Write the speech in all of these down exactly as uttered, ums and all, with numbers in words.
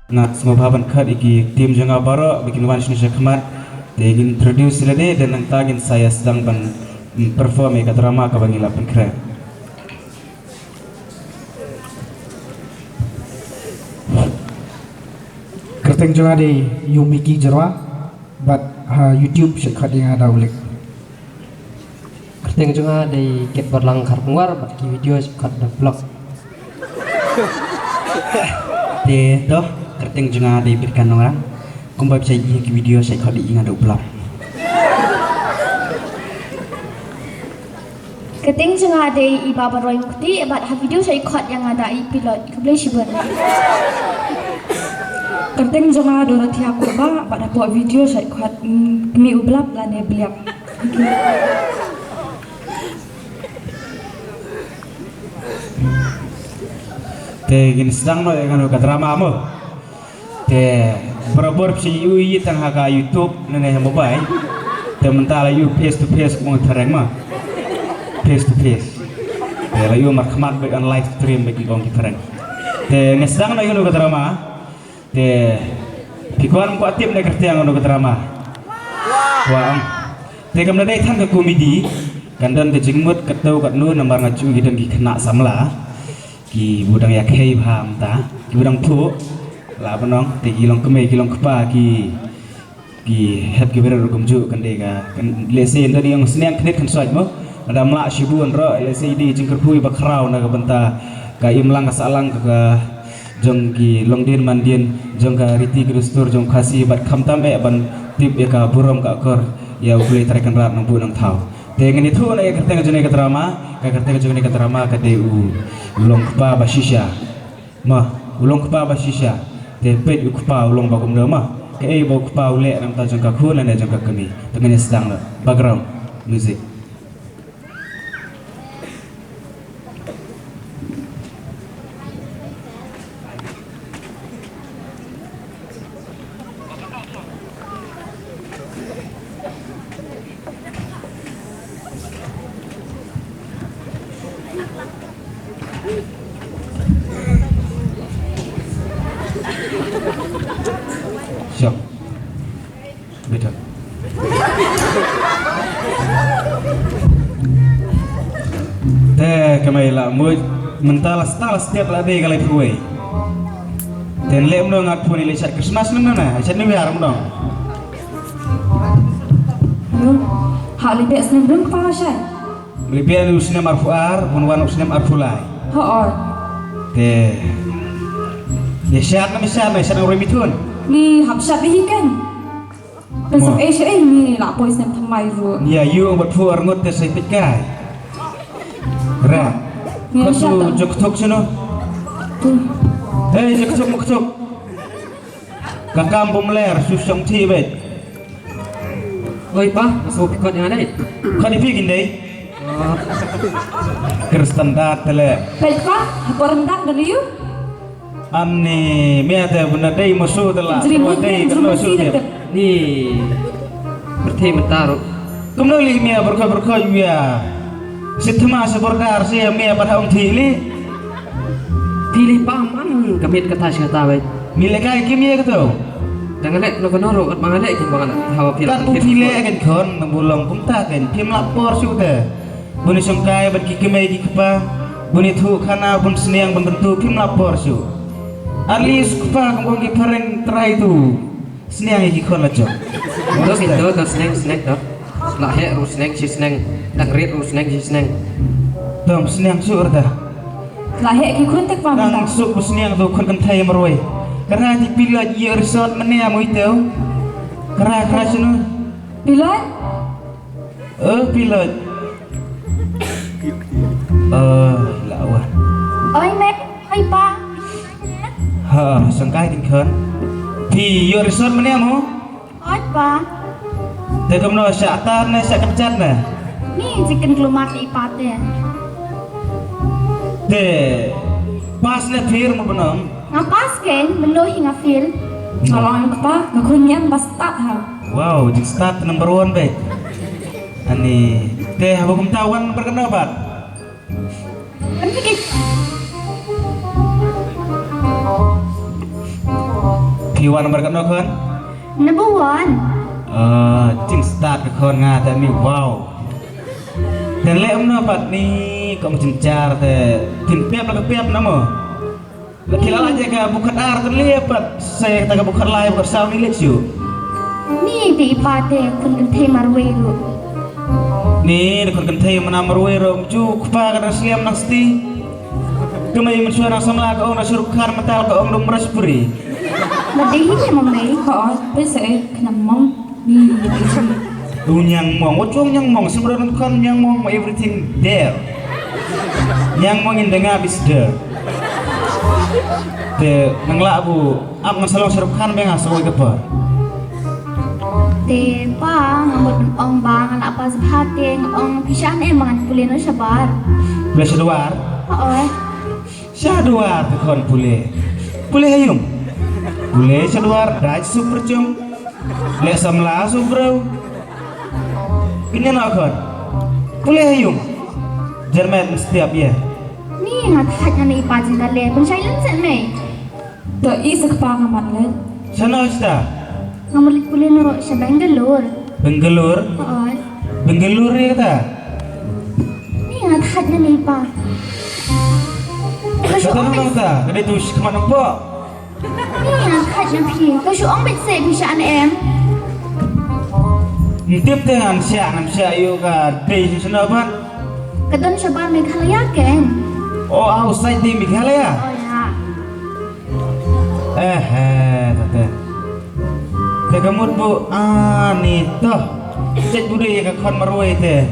Nga sngewbha ban khot ïa ki team jong nga baroh ba kin wan shane shakhmat. Te ngin introduce lade, te nangta ngin sa ïa sdang ban, mm, perform ïa ka drama kaba ngi la pynkhreh. Kyrteng jong nga dei U Mickey Jyrwa, bad ha YouTube shait khot ïa nga da u Lek. Kyrteng jong nga dei Kit Barlang Kharpngwar, bad ki video shait khot da u vlog. Te to, kyrteng jong nga dei Birkan Nongrang. Kumba phi ïohi ki video shait khot ïa nga da u vlog. Kyrteng jong nga dei i Babaroi Mukti, bad ha video shait khot ïa nga da i Pilot. Khublei shibun. Kyrteng jong nga Dorothea Kuba, bad hapoh video shait khot, mm, kmie u blap lane bliap. Te ngin sdang noh ïa kano ka drama mo. Te barabor phi ïohi tang ha ka YouTube ne ha mobile. Te mynta la ïohi face to face kumba ngi phareng ma. Face to face. Te la ïohi markhmat bad on live stream bad ki ong ki phareng. Te ngin sdang noh ïa kano ka drama. Te phi kwah ym kwah tip ne kyrteng kano ka drama? Kwah. Te kam da dei than ka komedi. Kan don ka jingmut katto katno namar nga ju ki don ki khynnah samla. Ki ba dang ïakhei bha mynta, ki ba dang phuh. La ban ong te ki long kmie ki long kpa ki, ki hep ki briew ruh kumjuh kan dei ka, kan lehse ynda dei ong sniang khniat kan soit mo. Lada ym lah shibun ruh lehse dei jingkyrkhu ba khraw na ka bynta ka imlang ka sahlang ka, ka jong ki longdien mandien, jong ka riti ka dustur jong Khasi bad khamtam eh ban tip ïa ka burom ka akor ïa U Blei Trai Kynrad Nongbuh Nongthaw. Te ngin ïathuh na ïa ka kyrteng jong kane ka drama, ka kyrteng jong kane ka drama ka dei u, u Longkpa Bashisha. Ma, u Longkpa Bashisha. Te peit u kpa u long ba kumno ma. Kaei ba u kpa u leh na ka bynta jong ka khun lane jong ka kmie. Te ngin ïa sdang noh. Background music. Sure. Betul. Te kamai la mut mynta la stad la step la dei ka lai phuwei. Te leh mno nga phone leh shat Christmas mno na, shat New Year mno. Hello. Ha leh beh snem dum kpa shai. Leh beh u snem arphew ar, bun wan u snem arphew lai. Ho oi. Te. Ïa shat na, ïa shat na, ïa shat na roi mithun. Ni hap shat hi kan. Pynshong ei sha ei ni la poi snem thymmai ruh. Ïa ïu bad phuh arngut te sa peit kai. Ra. Ni la shat. Jok thuk sino. Tu. Hei, jok thuk muk thuk. Ka kam bym ler shu shong thi beit. Oi pa, nga sngewbha khot ïa nga dei. Khot ïa phi kin dei. Kyrstandard te le. Peit pa, ha por ndak da riu. Ani mia te buna dei musu te la. Jri mut dei, jri musu te. Ni. Pyrthei mynta ruh. Kumno li mia berkhot berkhot wia. Sitma se bordar se mia pada ong thili. Thili pa man ka miet kata se kata wei. Mi le kai ki mia kata. Dang le no kono ro kat mangalek kin mangalek. Hawa pil. Kat pu thili kan kon nang bulong kumta kan. Phim lap por su te. Buni songkai ban ki kemai ki kpa. Buni thu khana bun sniang ban tentu phim lap por su. At least kpa kong ki pareng trai tu. Sniang ïa ki khon la jong. To ki to to sneng sneng to. La heh ruh sneng shi sneng. Dang rit ruh sneng shi sneng. Dom sniang shuh rta. La heh ki khun tek pa. Dang suk bu sniang tu khun kan thai marwei. Kara ti pilot ïa resort mane amoi teu. Kara kara shinu. Pilot. Eh pilot. Eh la wan. Oi mek, oi pa. Ha, sangkai kin khon. Ti ïa resort mane mo? Oi pa. Te kumno sha atar ne sha kynjat ne? Ni jikin klumat i pa te. Te pas ne phi mo bnam? Nga pas ken, mano hi nga fail. Nga long ka pa, nga khun ngiam ba stad ha. Wow, jing stad number one be. Ani te haba kumta wan number kano bat? Kan pergi. Phi wan nambar katno khon? Number one. Ah, jingstad ka khon nga te mi wow. Te leh kumno pat ni ka ong jingjar te phin pep la ka pep na mo. La phi la lait ïa ka buk khatar te leh pat se ta ka buk khatlai buk khatsaw ni leh shu. Ni te i pa te khun kynthei marwei ruh. Ni te khun kynthei mana marwei ruh, ju kpa ka dang sliam nang sti. Kumne mynshuwa nang samla ka ong na Shah Rukh Khan, mynta ka ong na Amrish Puri. Ba dei hi ne mong nei. Ho, phi sa eh khnam mong. Ni. U Niang Mong, wat jong Niang Mong, sumra nang khan Niang Mong, everything there. Niang Mong in the ngap is there. Te nang lah bu ap ngan sa long Shah Rukh Khan ba nga sa wei ka por. Te pa, nga mut ong ba nga la pass bha te nga ong phi shah ne em ba ngan pule noh shabar. Pule shaduar? Hooid. Shaduar te khon pule. Pule ha ïung. Pule shaduar dait suk pyrshong. Leh samla suk briew. Kynja noh khon. Pule ha ïung. Jermet mestiap ïa. Ni nga thait nga ne i pa jingkale. Pynshai lem set mei. To i sa kpa nga mat leh. Shano sta? Nga mut leit pule noh sha Bangalore. Bangalore? Hooid. Bangalore ïa kata? Ni nga thait nga ne i pa. Kata nang ta, ka dei tu shi khmat nang po. Ni nga thait nga phi. Ka shu ong beit se phi shah ne em. Ym tip te ngan shah, ngan shah ïoh ka dei shi shano ban. Ka don shabar Meghalaya ken. Oh, outside the Meghalaya? Oh ya. Eh, eh, te, te. Te ka mut bu, ah, ni to. Chet bu dei ka khon marwei te.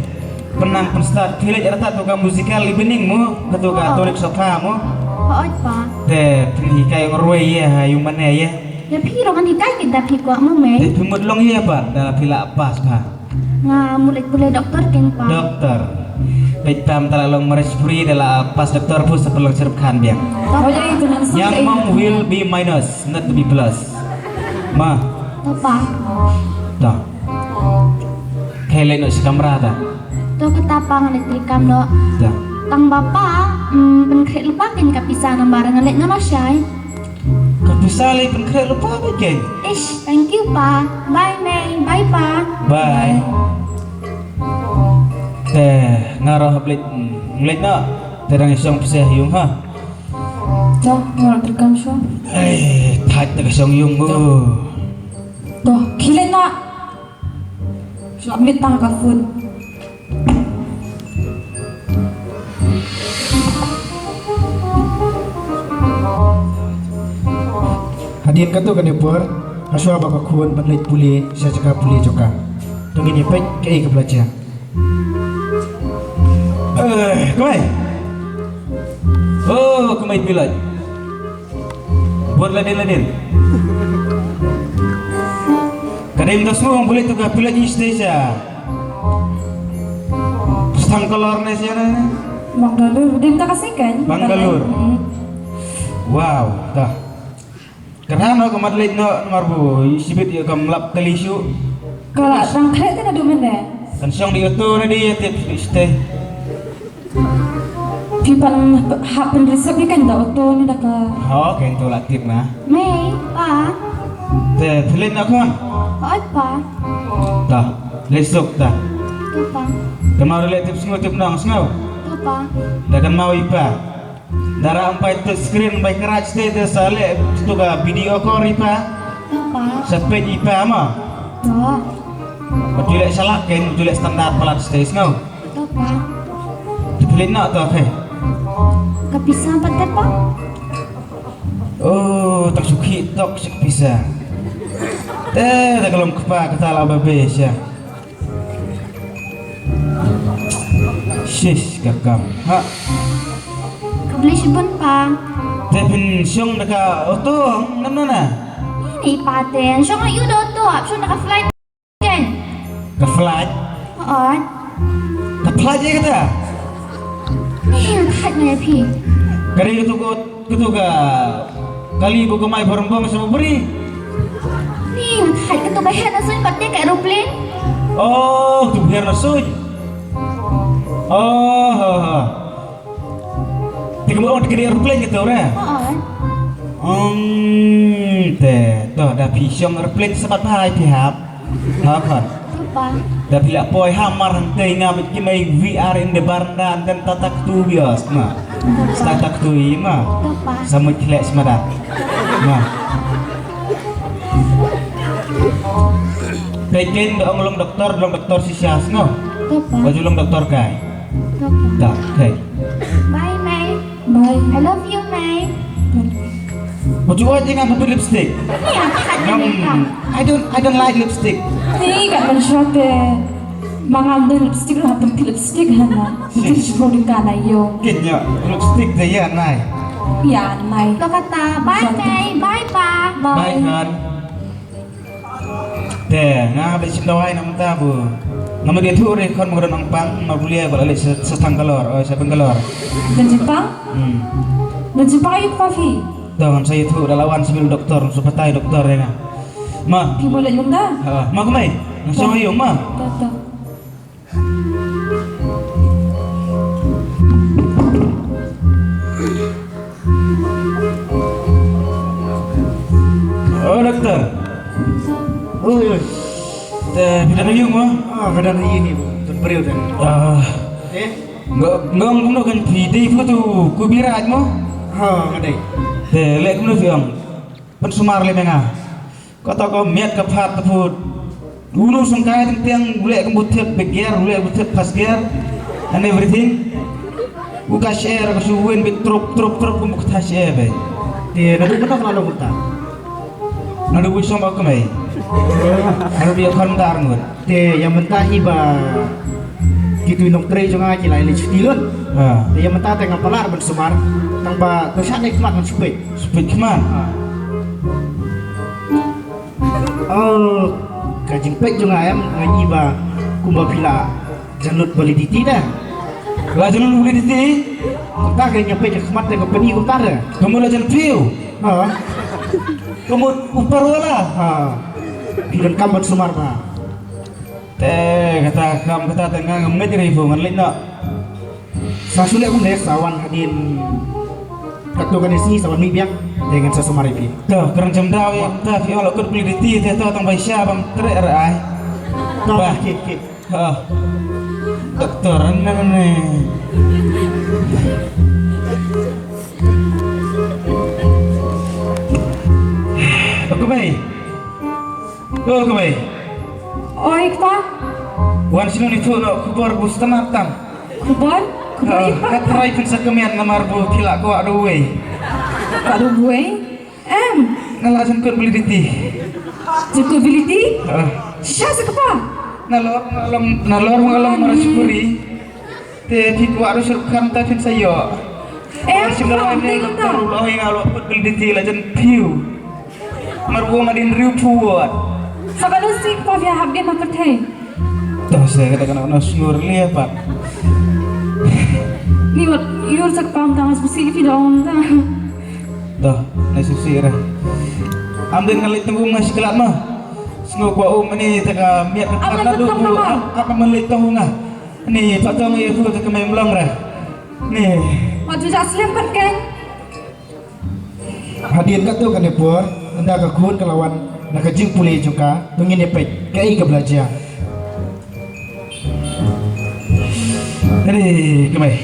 Pynang pynstad, phi leit artat tu ka musical evening mo, ka tu ka Torik Sokha mo. Hooid pa. Te pynhikai marwei ïa, ha ïung mane ïa. Ïa phi ruh ngan hikai kita phi kwah mo mei. Te phi mut long ïa pa, da phi la pass pa. Nga mut leit pule doktor ken pa. Doktor. Peit tam ta la long Amrish Puri da la pass doktor phi sa pynlong Shah Rukh Khan biang. Niang Mong will be minus, not to be plus. Ma. To pa. To. Kei leit noh sha kamra ta. To kata pa ngan leit treikam noh. To. Tang ba pa, mm, pynkhreh lypa ken ka pisa namar ngan leit noh noh shai. Ka pisa lei pynkhreh lypa ba kei. Ish, thank you pa. Bye mei, bye pa. Bye. Te nga ruh hap leit, mm, leit noh. Te dang shong pisa ha ïung ha. To, nga ruh treikam shong. Eh, thait te ka shong ïung mo. To, khie leit noh. Shu mit tang ka phone. Hadien katto katne por, hashwa ba ka khun ban leit pule sha jaka pule jong ka, to ngin ïa peit kaei kaba la jia. Eh, kumne. Oh, kumne phi leit. Bud ladin ladin. Ka dei mynta sngew ong phi leit tu ka phi leit stage ah. Stang kolor ne sha ne. Bangalore, dei mynta ka second. Bangalore. Hmm. Wow, ta. Ka dang noh ka mat leit noh namar ba shibit ïa kam lap kali shuh. Ka la dang khreh te naduh mynne. Kan shong da auto ne dei ïa tip stage. Phi pan hap pynrisaw phi kan da auto ne da ka. Ho, kan to la tip na. Mei, pa. Te phi leit noh khun? Hooid pa. Ta, leit suk ta. To pa. Kan mao leit tip sngew tip nong sngew. To pa. Da kan mao i pa. Da ra ym pai touch screen bai kyrach te te sa leh tu ka video call i pa. To pa. Sa peit i pa ma. To. Ba tu leh shalak ken, ba tu leh standard palat stage ngau. To pa. Te phi leit noh to phi. Ka pisa pat te pa. Oh, tang shu khih tok sha ka pisa. Te da ka long kpa kata la ba be sha. Shish ka kam. Ha. Khublei shibun pa. Te phin shong da ka auto, nam na na. Ni pa te, shong aïu da auto, ap shong da ka flight. Ka flight? Hooid. Ka flight ïa kata? Ni, ka flight na ïa phi. Ka dei katu ka, katu ka kali ba ka mai barang bong sa bri. Ni, ka flight katu ba her na suiñ pat te ka aeroplane. Oh, tu ba her na suiñ. Oh, ha, ha. Te ka mut ong te ka dei aeroplane kata re? Hooid. Ong te, to da phi shong replik sabat bha phi hap. Ha khon. Papa. Da phi la poi ha mar hangtei nga bit ki mei V R in the baranda and then tatak tu bios ma. Tatak tu i ma. Papa. Samut khlek smadat. Ma. Peken da ong long doktor, long doktor shisha sngo. Papa. Baju long doktor kai. Papa. Da, kai. Bye, Mei. Bye. I love you, Mei. What you want, you have to put lipstick? Yeah, I don't, I don't like lipstick. Ni ka kan shot eh. Mangam de lipstick lah, pun lipstick hana. Itu si produk kana yo. Kenya lipstick de ya nai. Ya nai. Lo kata bye, Mei. Bye, pa. Bye, hon. Te nga ba shim dawai na mynta bu. Nga ma dia thu re khon ma don ong pang ma bulia ba lali sa tang kalor, oh sa pang kalor. Dan jipang? Hmm. Dan jipang ayu coffee. Don sa yu thu da lawan sibil doktor, su patai doktor ya nga. Ma. Ki boleh yung da? Ha, ma kumai. Nga so ayu ma. Ta ta. Oh doktor. Oi oi. Te phi dang ïeng mo? Ah, ka dang ïeng ni bu. Tun briew dan. Ah. Eh? Ngong ngong kan phi dei phi tu ku bi raj mo? Ha, ka dei. Te lek kumno phi ong? Pynsumar lem ïa nga. Kata ka miat ka phat ka put. Unu sngkai teng teng, u leh ka mut thep bek gear, u leh ka mut thep first gear and everything. U ka sher ka shu win bek trup trup trup kum ka sher bek. Te naduh mynno ka la long mynta? Naduh bu song ba kmai. Naduh bu ïa khon mynta arngut. Te ïa mynta hi ba kitu i nongtrei jong nga ki la ïa leit shuti lut. Ha. Te ïa mynta te nga palar ban sumar. Tang ba to shah ne khmat ngan shu peit. Shu peit khmat. Ha. Oh, ka jingpeit jong nga em, nga i ba kumba phi la jan lut validity da. La jan lut validity? Kumta ka nga peit ka khmat da ka pani kumta da. Ka mut la jan phew. Ha. Ka mut u par wala. Ha. Phi donkam ban sumar ba. Te kata kam kata te nga ngam ngeit re phew ngan leit noh. Sa shu leh kumne sa wan hadien katto katne sngi sa wan mih biang. Te ngan sa sumar ïa phi. To kren jam daw ïa ta phi ong la kut validity te to tang bai sha bam treh re ai. To ba. Kit kit. Ha. Doktor ne ne. Okey bai. Oh, kemai. Oi, kpa. Wan sini ni tu no khubor bu setenat tang. Khubor? Khubor ah, apa? Ka trai pun sa kemian namar bu pila ko adu wei. Adu wei? Em. Nala jengkut validity. Jengkut validity? Ah. Sha sa kpa? Nalor ngalong nalor ngalong marasukuri. Te phi kwah ruh syrkham ta phin sa ïoh. Eh, symbai ne doktor u la ong nga la put validity la jan phew. Mar u ong nga dei hynriew phew wot. Sa ba nu sik pa phi hap dei ma pyrthei. To se kata kana na sngur lia pat. Ni wat ïur sak pam ta mas busi phi da ong ta. To na susi ra. Am dei ngan leit tengum nga shiklat ma. Sngur kwah um ni ta ka miat ka na du. Am ngan leit tong nga. Ni patong ïa phi ta ka mei mlong re. Ni. Wat ju ja slem pat ken. Hadien katto katne por ynda ka khun ka la wan na ka jingpule jong ka, to ngin ïa peit kaei kaba la jia. Ni ka mei.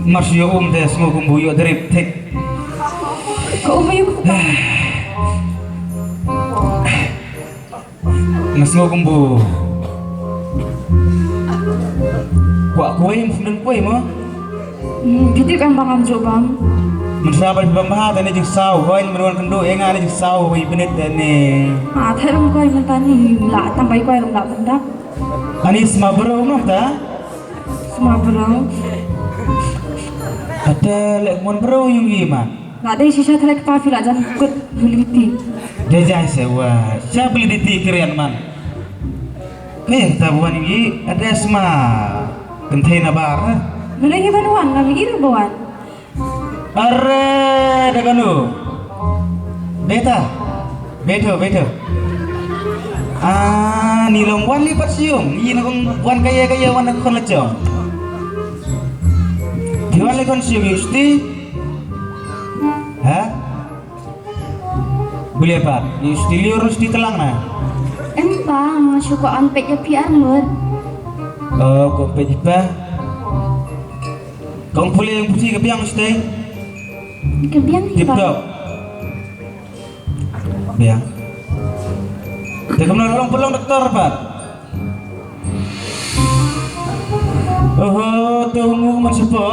Mar shu ïa um te sngew kum bu ïoh drip thik. Ka um ïa um. Nga sngew kum bu kwah kuwei, ym pynban kuwei mo. Hmm, phi tip em ba ngam ju bam. Mynta ba phi bam bha, te ne jingsaw, hooid, mynta wan kynduh ïa nga ne jingsaw, hooid, pynit te ne. Ah, te rum kuwei mynta ni, la tam bai kuwei rum la pyndak. Ani sma bro mo ta? Sma bro. Ata lek mon bro yung i man. Nga dei shisha thalek pa phi la jan kut validity. Dei jai se wa sha validity kren man. Ni ta buan ngi address ma kynthei na bar. Mene ngi ban wan ngam i ban wan. Are da kanu. Beta. Beto beto. Ah ni long wan li pat siung. Ni long wan kaya kaya wan khon la chong. Lei khon shu ïa u sti. Ha? Bun lei pat. Ïa u sti liur u sti tlang na. Em pa, nga shu kwah peit ïa phi arngut. Oh, kwah peit ïa pa. Kong pule ïa u puthi ka biang u sti. Ka biang hi pa. Tip top. Biang. Te kumno long pynlong doktor pat. Oho, to ngu man sepo.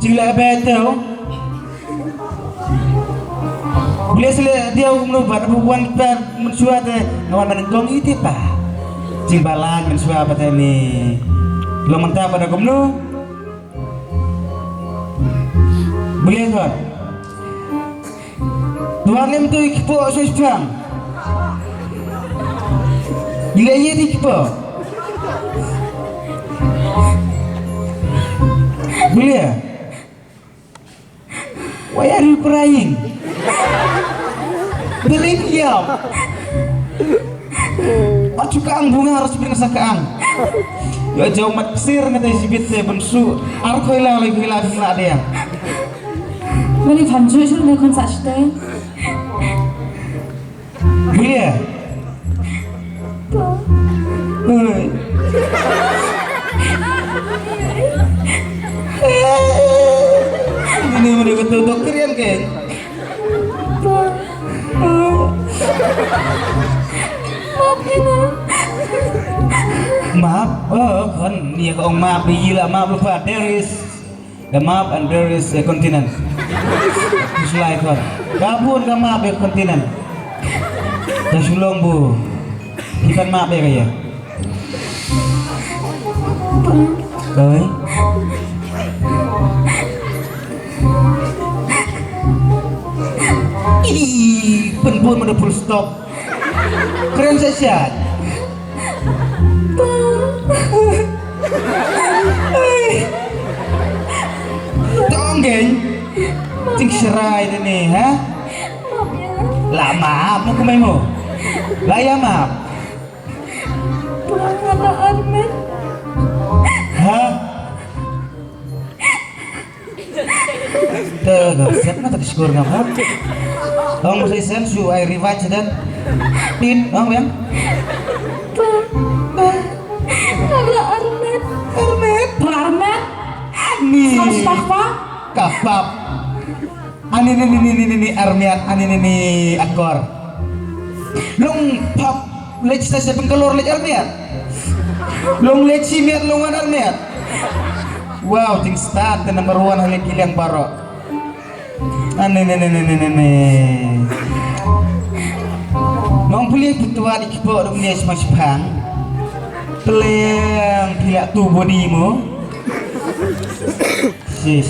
Jing la ba to. Bile sile dia kumno pat bu wan pat man sua te ngawan man kong iti pa. Jing balang man sua pat ni. Long man ta pada kumno. Bile to. Tuan lem tu ikpo sus pang. Bila ye di ikpo. Bila. Why are you crying? Believe him. Atu ka ang bunga harus bin sa ka ang. Ya jauh mat sir ngatai sibit te bensu. Ar khoila lai khoila bin la dia. Mani phan jui jui ne kon sa stai. Bile. Oi. Ini mana betul dokter yang ke? Map, oh, kan dia kong map, gila map lupa, there is the map and there is a continent. Shu lai khon. Ka bun ka map ïa continent. Ka shu long bu. Ki pan map ïa ka ïa. Oi. Ih, pynbun mada full stop. Kren sha sha. Tong gen. Ting serai de ni, ha? La map mo kumai mo. La ya map. Ha? Te ga set na tak syukur ngam ha. Ong mesti sen su ai revenge dan. Tin, ong yang. Kala Armet. Armet. Pa Armet. Ani. Saus tak pa? Kapap. Ani ni ni ni ni ni ni Armet. Ani ni ni akor. Long pap. Lech sa sa pengkalor lech Armet. Long lech si Met long an Armet. Wow, jing start the number one halik kilang baro. Ane ne ne ne ne ne ne. Nong puli putua di kipo dong ne sma sipang. Peleng pila tu body mo. Sis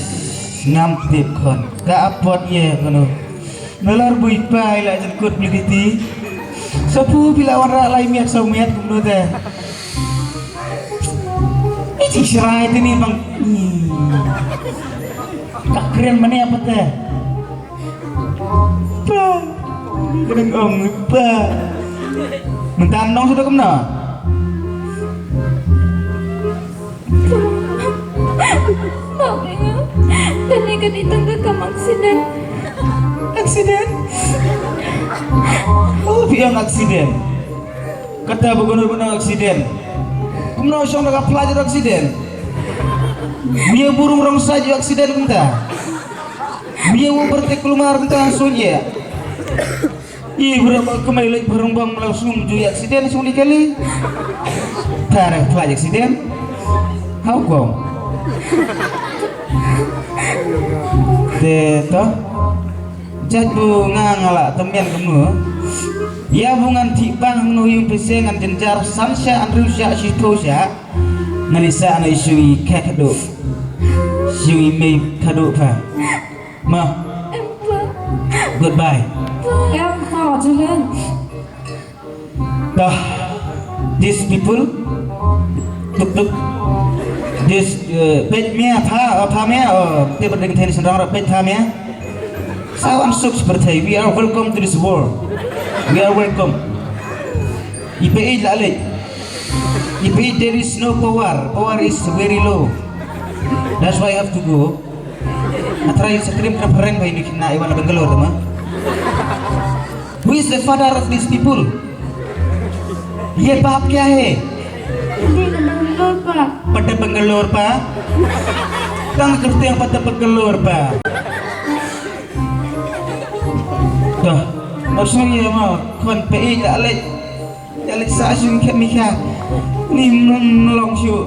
ngam tip kon. Ka apot ye kono. Nalar bui pai la jengkut beli titi. Sapu pila wan ra lai miat sau miat kumno te. Ichi serai tini bang. Ka kren mane apa te. Pa. Kedeng ong pa. Mentan nong sudah kumno. Mama, tadi kan itu ke kam aksiden. Aksiden? Oh, biang aksiden. Kata begunor-gunor aksiden. Kumno song da ka pelajar aksiden. Mia burung rong saju aksiden kumta. Mia wo bertek lumar kumta sunye. Ih, bro, ba kemai lek barang bang melaw sum ju aksiden sum di kali. Tarang fly aksiden. How come? Te to. Jat bu nga ngala temian kemnu. Ya bu ngan ti bang nu yung pese ngan jenjar san sha an riu sha shi to sha. Ngan isa na isu i kek do. Shu i mei kado pa. Ma. Goodbye. Em pa, Julian. Dah. These people. Tuk tuk. This uh, pet mia pa uh, pa mia uh, te berdeng ten sendang ra pet pa mia. Sawan suk seperti we are welcome to this world. We are welcome. Ipe ila alek. Ipe there is no power. Power is very low. That's why I have to go. Nga try sa krim krim phareng ba ini kina iwan Bangalore ma. Who is the father of these people? ये बाप क्या है? Hindi na Bangalore pa. Pata Bangalore pa? Tang kerti yang pata Bangalore pa. Dah, maksudnya mau kon pe ila lek. Ila lek sa sing ke mika. Ni mem long shu.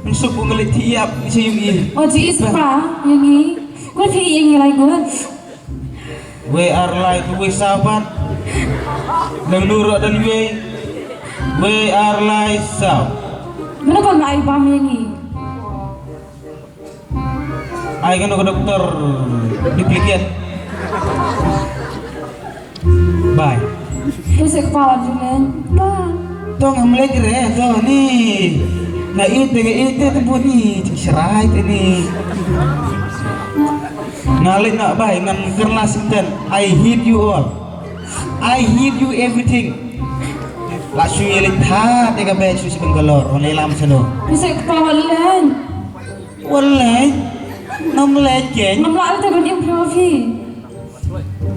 Msuk bu ngelit tiap ni sing i. Oh, ji is pa, yang i. Kau ti yang i lai gua. We are like we sabat. Nang nurut dan we. We are like sao. Mana kau nak ibam yang i? Ai kano ka doktor duplicate. Bye. Kasi kepala dulu. Bye. To ngam lek re to ni. Nga ite nga ite te buni jingshrai te ni. Nga lek nga bai ngan kyrlas inten. I hate you all. I hate you everything. La shu ye lek tha te ka bai shu si Bangalore. Only lam sano. Kasi kepala dulu. Wallahi, ngam leh keng. Ngam lah ada tegur improve.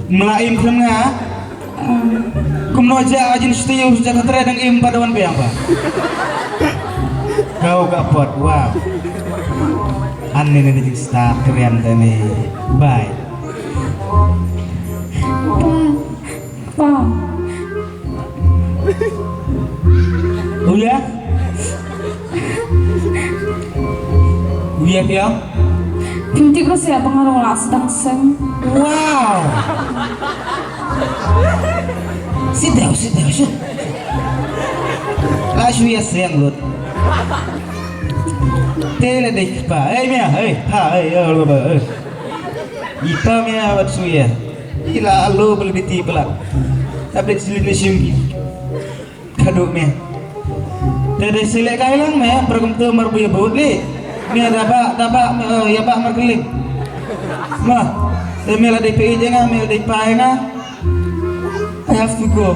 Mla im khlem nga. Kumno ja ajin sti u ja ka tre dang im pa dawan biang pa. Kau ka pot, wow. An ni ni jing star keren tani. Bye. Wow. Uya? Uya pia? Pinti ko siya pangarong la sedang seng. Wow. Sit down, sit down, sit. La shu ya seng lut. Tele dei pa. Hey mia, hey, pa, hey, hey, hey. Ipa mia wat shu ya. Ila alo beli biti pala. Tablet silin ni shim. Kadu me. Te de sile kai lang me, pergum tu mar buya but li. Me daba, daba, me, eh, ya ba mar keling. Ma, te me la dei pe je nga, me la dei pa nga. I have to go.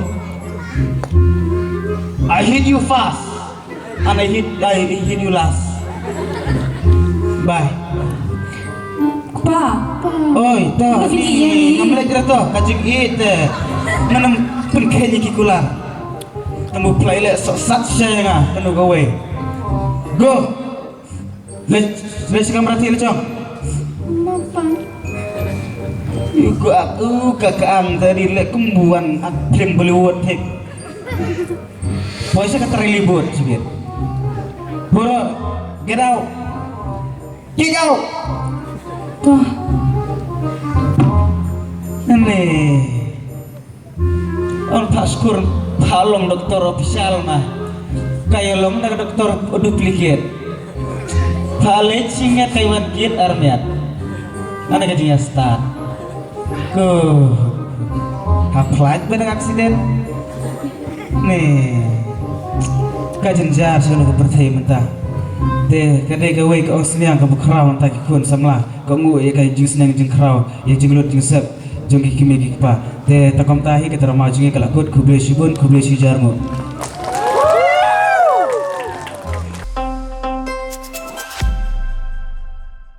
I hit you fast. And I hit, I hit you last. Bye. Pa. Oi, to. Ngam leh jra to, ka jing it. Manam pun khe ni ki kular. Tamu play le sok sat sha nga kanu ka wei. Go. Le le sikam rati le chong. Mapa. Yu ko aku ka ka ang tadi le kumbuan ak film Bollywood thik. Poi sa ka try libut sibit. Boro, get out. Kick out. Tuh. Ini. On paskur palong doktor official mah. Kayak long na doktor duplicate. Paling singet kaiwan kit armiat. Ana ka jingya start. Ko. Ha flight ba dang accident. Ni. Ka jynjar sha ka pyrthei mynta. Te ka dei kawei ka ong sniang kaba khraw mynta ki khun samla. Ka ngu ïa ka jingsneng jingkhraw ïa jinglut jingsep jong ki kmie ki kpa. Te ta kumta hi ka drama jong ngi ka la kut, khublei shibun, khublei shihajar nguh.